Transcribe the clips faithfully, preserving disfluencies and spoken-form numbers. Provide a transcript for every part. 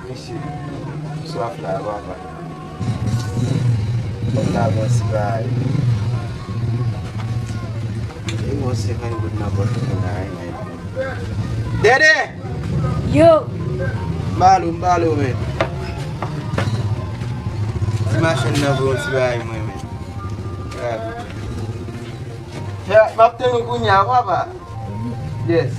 Mesye, swaf la, papa. Fòk n al pran ti bagay. E yon senkant goud nan pòch mwen la, wi, men. Dede! Yo! M ba l ou, m ba l ou, men. Ti machann nan voye yon ti bagay mwen, men. Fè, m ap tann ou kounye a, papa. Yes.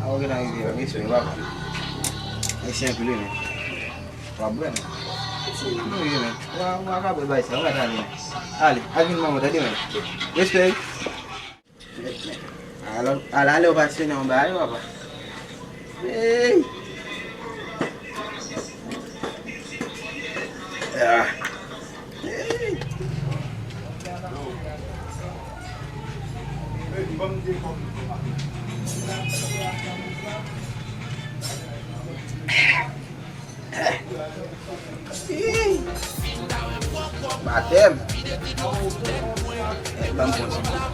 A, ou gentan rive, respè, papa. Mèsi anpil, wi, men. W ap bwè, men. Wi, men. W a, w a ka bwè bay sa, w a ka ale, men. Ale, al vin manman, tande, men. Respè, wi. Ala, ala lè w pase nan yon bagay, papa. Hey! Ah. Hey! Batèm. Eh, ban m kontinye.